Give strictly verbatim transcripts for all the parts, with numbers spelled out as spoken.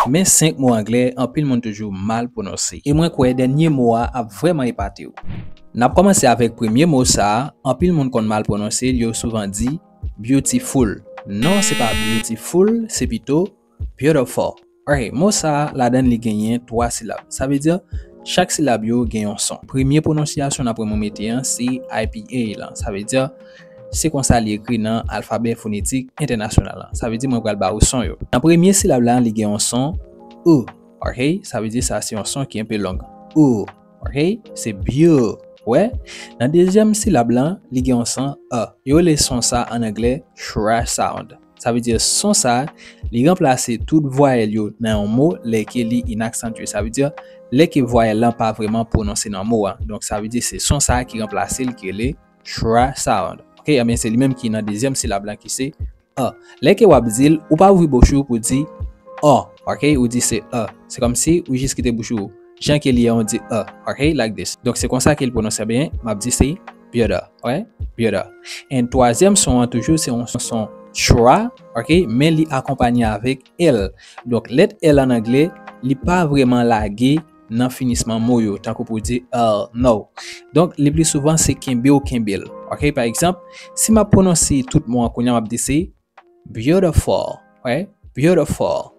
Men senk mo anglè anpil moun toujou mal pwononse. E mwen kwè dènye mo a ap vrèman epate w. N ap kòmanse avèk premye mo sa a, anpil moun konn mal pwononse l, yo souvan di beautiful. Non, se pa beautiful, se pito beautiful. Ok, mo sa a ladan li genyen twa silab. Sa vle di, chak silab yo gen yon son. Premye pwononsyasyon n ap wè mwen mete an, se I P A lan. Sa vle di, se konsa li ekri nan alfabè fonetik entènasyonal lan. Sa vle di, mwen pral ba ou son yo. Nan premye silab la, li gen yon son E. Ok, sa vle di, sa se yon son ki enpe long. E. Ok, se beau. Wè, nan dezyèm silab lan, li gen yon son E. Yo rele son sa an anglè schwa sound. Sa vle di son sa, li ranplase tout vwayèl yo nan yon mo lè ke li inaksantye. Sa vle di, lè ke vwayèl lan pa vrèman pwononse nan mo a. Donk, sa vle di se son sa ki ranplase l ki rele schwa sound. Ok, ebyen se li menm ki nan dezyèm silab lan ki se E. Lè ke w ap di l, ou pa ouvri bouch ou pou di E. Ok, ou di se E. Se kòmsi ou jis kite bouch ou jan ke li ye, ou di E. Ok, like this. Donk, se konsa ke l pwononse byen, m ap di se better. Wè, better. And twazyèm son an toujou, se yon son schwa, ok, men li akonpanye avèk L. Donk, lèt L an anglè, li pa vrèman lage nan finisman mo yo, tankou pou di L, no. Donk, le pli souvan, se kenbe w kenbe l. Ok, pa egzanp, si m ap pwononse tout mo an kounye a, m ap di se beautiful, wè, beautiful,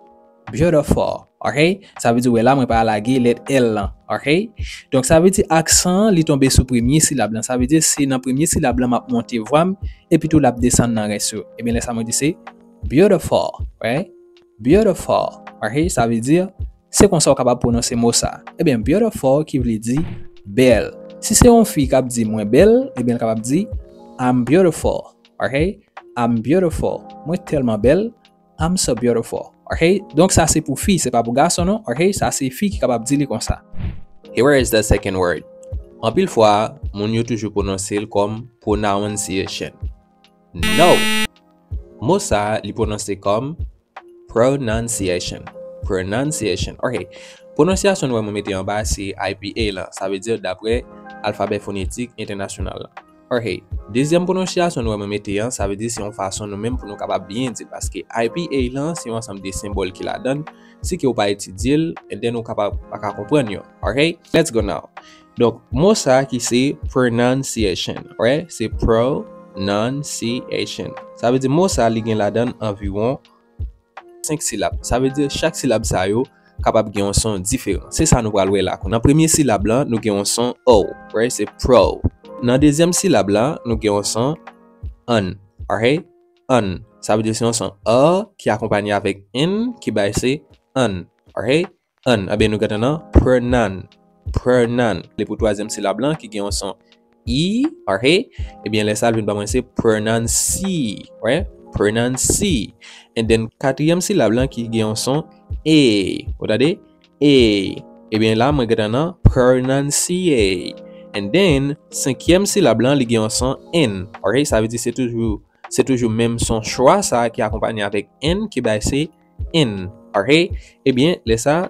beautiful, ok? Sa vle di, wè la, mwen pa lage lèt L lan, ok? Donk, sa vle di aksan an, li tonbe sou premye silab lan. Sa vle di, se nan premye silab lan m ap monte vwa m, epi tou l ap desann nan rès yo. Ebyen, lè sa mwen di se beautiful, wè, beautiful, ok? Sa vle di, se konsa w kapab pwononse mo sa. Ebyen, beautiful ki vle di bèl. Si se yon fi k ap di mwen bèl, ebyen, l kapab di I'm beautiful, ok? I'm beautiful. Mwen tèlman bèl. I'm so beautiful. Ok? Donk, sa se pou fi, se pa pou gason, non. Ok? Sa se fi ki kapab di li konsa. Here is the second word. Anpil fwa, moun yo toujou pwononse l kòm pronunciation. No! Mo sa a, li pwononse kòm pronunciation. Pronunciation. Ok. Pwononsyasyon nou wè mwen mete anba, se I P A lan. Sa vle di daprè alfabè fonetik entènasyonal lan. Ok. Dezyèm pwononsyasyon nou wè mwen mete an, sa vle di se yon fason nou menm pou nou kapab byen di l, paske I P A lan, se yon ansanm de senbòl ki ladan l, si ke w pa etidye l, and then ou kapab pa ka konprann yo. Ok? Let's go now. Donk, mo sa a ki se pronunciation, right? Se pronunciation. Sa vle di mo sa a, li gen ladan l anviwon senk silab. Sa vle di chak silab sa yo kapab gen yon son diferan. Se sa nou pral wè la. Nan premye silab lan, nou gen yon son O, right? Se pro. Nan dezyèm silab la, nou gen yon son an, alright? An. Sa vle di se yon son A ki akonpanye avèk N ki bay se an, alright? An. Ebyen, nou gentan nan pronan. Pronan. Le pou twazyèm silab lan ki gen yon son I, ok? Ebyen, lè sa l vin ban mwen se pronansi, right? Pronansi. And then, katriyèm silab lan ki gen yon son E. Ou tande? E. Ebyen, la, mwen gentan nan pronansiye. And then, senkyèm silab lan, li gen yon son N. Ok? Sa vle di se toujou, se toujou menm son schwa sa a ki akonpanye avèk N ki bay se N. Ok? Ebyen, lè sa,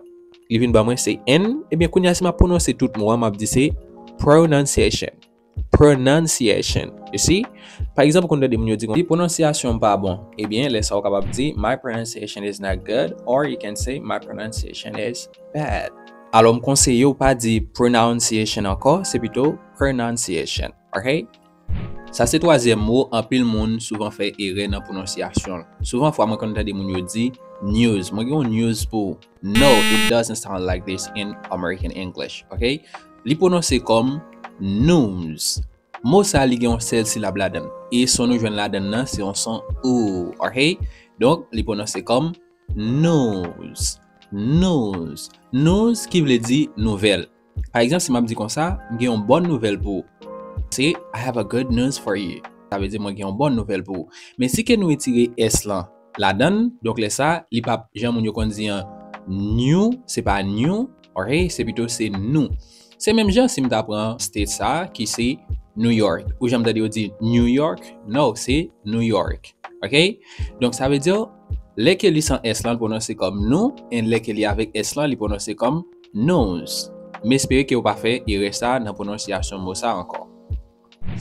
li vin ban mwen se N. Ebyen, kounye a, si m ap pwononse tout mo a, m ap di se pronunciation. Pronunciation. You see? Pa egzanp, ou konn tande moun yo di konsa, pwononsyasyon m pa bon. Ebyen, lè sa ou kapab di, my pronunciation is not good, or you can say, my pronunciation is bad. Alò, m konseye w pa di pronunciation ankò, se pito pronunciation. Ok? Sa se twazyèm mo anpil moun souvan fè erè nan pwononsyasyon l. Souvan fwa, mwen konn tande moun yo di news. Mwen gen yon news pou ou. No, it doesn't sound like this in American English, ok? Li pwononse kòm news. Mo sa, li gen yon sèl silab ladan l. E son nou jwenn ladan l nan, se yon son ou, ok? Donk, li pwononse kòm news. News. News ki vle di nouvèl. Pa egzanp, si m ap di konsa, m gen yon bòn nouvèl pou ou. Se, I have a good news for you. Sa vle di, mwen gen yon bòn nouvèl pou ou. Men si ke nou retire S lan, ladan l. Donk, lè sa, li p ap, jan moun yo konn di an, new, se pa new, ok? Se pito se nou. Se menm jan si m ta pran state sa, ki se New York. Ou janm tande yo di New York? No, se New York. Ok? Donk, sa vle di, lè ke li san S lan, li pwononse kòm nou, and lè ke li avèk S lan, li pwononse kòm nous. M espere ke w pa fè erè sa nan pwononsyasyon mo sa ankò.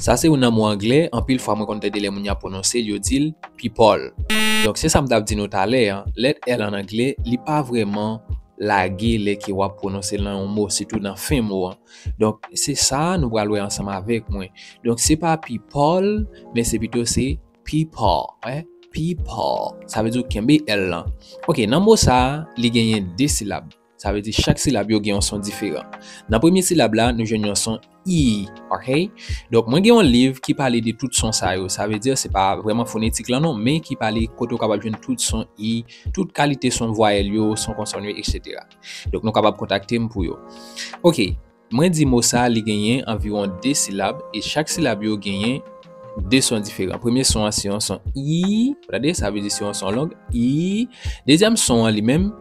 Sa se youn nan mo anglè, anpil fwa mwen konn tande lè moun y ap pwononse l, yo di l people. Donk, se sa m t ap di nou talè an, lèt L an anglè, li pa vrèman lage lè ke w ap pwononse l nan yon mo, sitou nan fen mo an. Donk, se sa nou pral wè ansanm avèk mwen. Donk, se pa people, men se pito se people, wè, people. Sa vle di w kenbe L lan. Ok, nan mo sa a, li genyen de silab. Sa vle di chak silab yo gen yon son diferan. Nan premye silab la, nou jwenn yon son I, ok? Donk, mwen gen yon liv ki pale de tout son sa yo. Sa vle di, se pa vrèman fonetik lan non, men ki pale kote w kapab jwenn tout son I, tout kalite son vwayèl yo, son konsòn yo, etsetera. Donk, nou kapab kontakte m pou yo. Ok, mwen di mo sa, li genyen anviwon de silab, e chak silab yo genyen de son diferan. Premye son an, se yon son I, tande, sa vle di se yon son long, I. Dezyèm son an, li menm,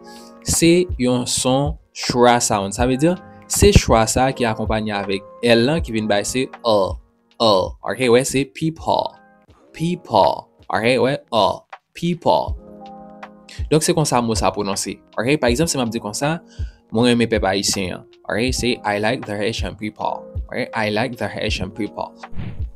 se yon son schwa sound. Sa vle di, se schwa sa ki akonpanye avèk L lan ki vin bay se a, a. Ok, wè, se people. People. Ok, wè, a. People. Donk, se konsa mo sa pwononse. Ok, pa egzanp, si m ap di konsa, mwen renmen pèp ayisyen an. Ok, se I like the Haitian people. Ok, I like the Haitian people.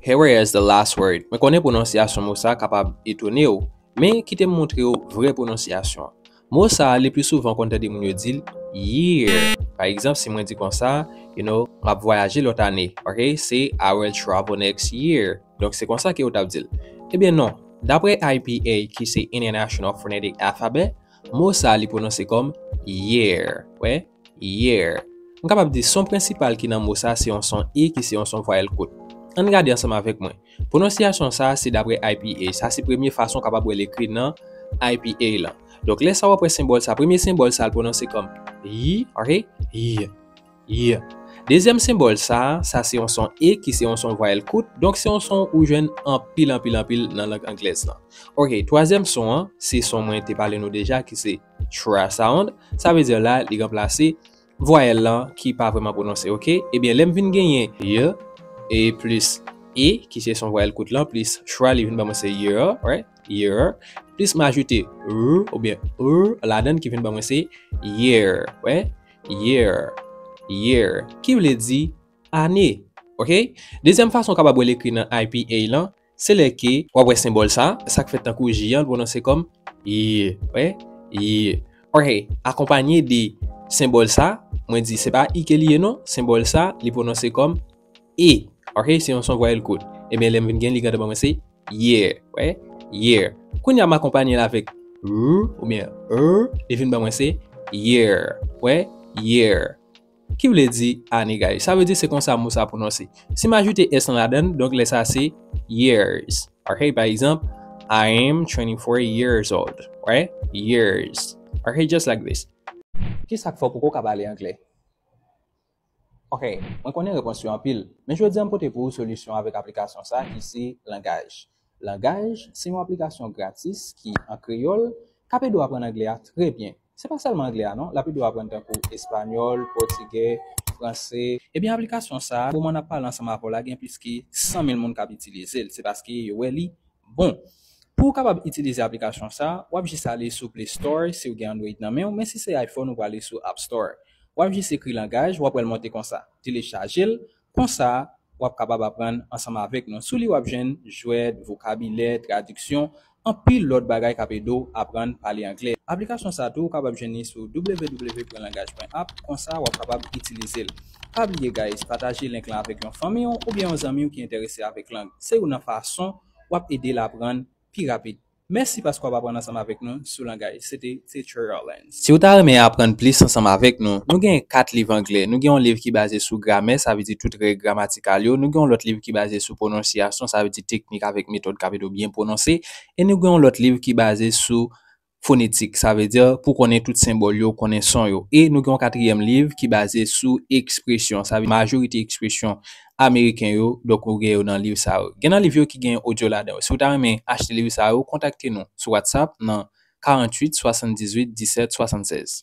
Here is the last word. Mwen konnen pwononsyasyon mo sa kapab etone w, men kite m montre w vrè pwononsyasyon an. Mo sa a, le pli souvan, w konn tande moun yo di l year. Pa egzanp, si mwen di konsa, you know, m ap vwayaje lòt ane, ok? Se I will travel next year. Donk, se konsa ke w t ap di l. Ebyen non, dapre I P A, ki se International Phonetic Alphabet, mo sa a li pwononse kòm year. Wè? Year. M kapab di son prensipal ki nan mo sa se yon son E ki se yon son vwayèl kout. Ann gade ansanm avèk mwen. Pwononsyasyon sa se dapre I P A. Sa se premye fason w kapab wè l ekri nan I P A lan. Donk, lè sa w ap wè senbòl sa, premye senbòl sa l pwononse kòm Y, ok? Y, y. Dezyèm senbòl sa, sa se yon son E ki se yon son vwayèl kout. Donk, se yon son ou jwenn anpil, anpil, anpil nan lang anglèz lan. Ok, twazyèm son an, se son mwen te pale nou deja ki se schwa sound. Sa vle di la, li ranplase vwayèl lan ki pa vrèman pwononse, ok? Ebyen, lè m vin genyen y, e plis e, ki se son vwayèl kout lan, plis schwa, li vin ban mwen se year, right? Year. Plis m ajoute r oubyen r ladan l ki vin ban mwen se year, wè? Year. Year. Ki vle di ane. Ok? Dezyèm fason w kapab wè l ekri nan I P A lan, se lè ke w ap wè senbòl sa, sa k fèt tankou J an, l pwononse kòm y, wè? Y. Ok, akonpanye de senbòl sa, mwen di se pa i ke li ye non, senbòl sa, li pwononse kòm e. Ok, se yon son vwayèl kout. Ebyen, lè m vin gen li, gade ban mwen se year, wè? Year. Kounye a m akonpanye l avèk r oubyen r, li vin ban mwen se year, wè? Year. Ki vle di ane, guys. Sa vle di se konsa mo sa pwononse. Si m ajoute s lan ladan l, donk lè sa se years. Ok, pa egzanp, I am twenty-four years old, right? Years. Ok, just like this. Ki sa k fè w poko ka pale anglè? Ok, mwen konnen repons yo anpil, men jodi a m pote pou ou solisyon avèk aplikasyon sa ki se Langaj. Langaj se yon aplikasyon gratis ki an kreyòl, k ap ede w aprann anglè a trè byen. Se pa sèlman anglè a non, l ap ede w aprann tankou espanyòl, pòtigè, franse. Ebyen, aplikasyon sa a, moman n ap pale ansanm avè w la, gen plis ke san mil moun k ap itilize l. Se paske yo wè li bon. Pou w kapab itilize aplikasyon sa a, w ap jis ale sou Play Store si w gen Android nan men w, men si se iPhone, ou prale sou App Store. W ap jis ekri Langaj, w ap wè l monte konsa. Telechaje l, konsa, w ap kapab aprann ansanm avèk nou. Sou li, w ap jwenn jwèt, vokabilè, tradiksyon, anpil lòt bagay k ap ede w aprann pale anglè. Aplikasyon sa tou, ou kapab jwenn li sou w w w pwen langaj pwen app, konsa w ap kapab itilize l. Pa bliye, guys, pataje link lan avèk yon fanmi w oubyen yon zanmi w ki enterese avèk lang. Se youn nan fason w ap ede l aprann pi rapid. Mèsi paske w ap aprann ansanm avèk nou sou Langaj. Se te Teacher Arlens. Si w ta renmen aprann plis ansanm avèk nou, nou gen kat liv anglè. Nou gen yon liv ki baze sou gramè, sa vle di tout règ gramatikal yo. Nou gen yon lòt liv ki baze sou pwononsyasyon, sa vle di teknik avèk metòd k ap ede w byen pwononse. E nou gen yon lòt liv ki baze sou fonetik, sa vle di pou konnen tout senbòl yo, konnen son yo. E nou gen yon katriyèm liv ki baze sou ekspresyon, sa vle di majorite ekspresyon ameriken yo, donk ou gen yo nan liv sa yo. Gen nan liv yo ki gen odyo ladan yo. Si w ta renmen achte liv sa yo, kontakte nou sou WhatsApp nan karanntuit swasanndizuit disèt swasannsèz.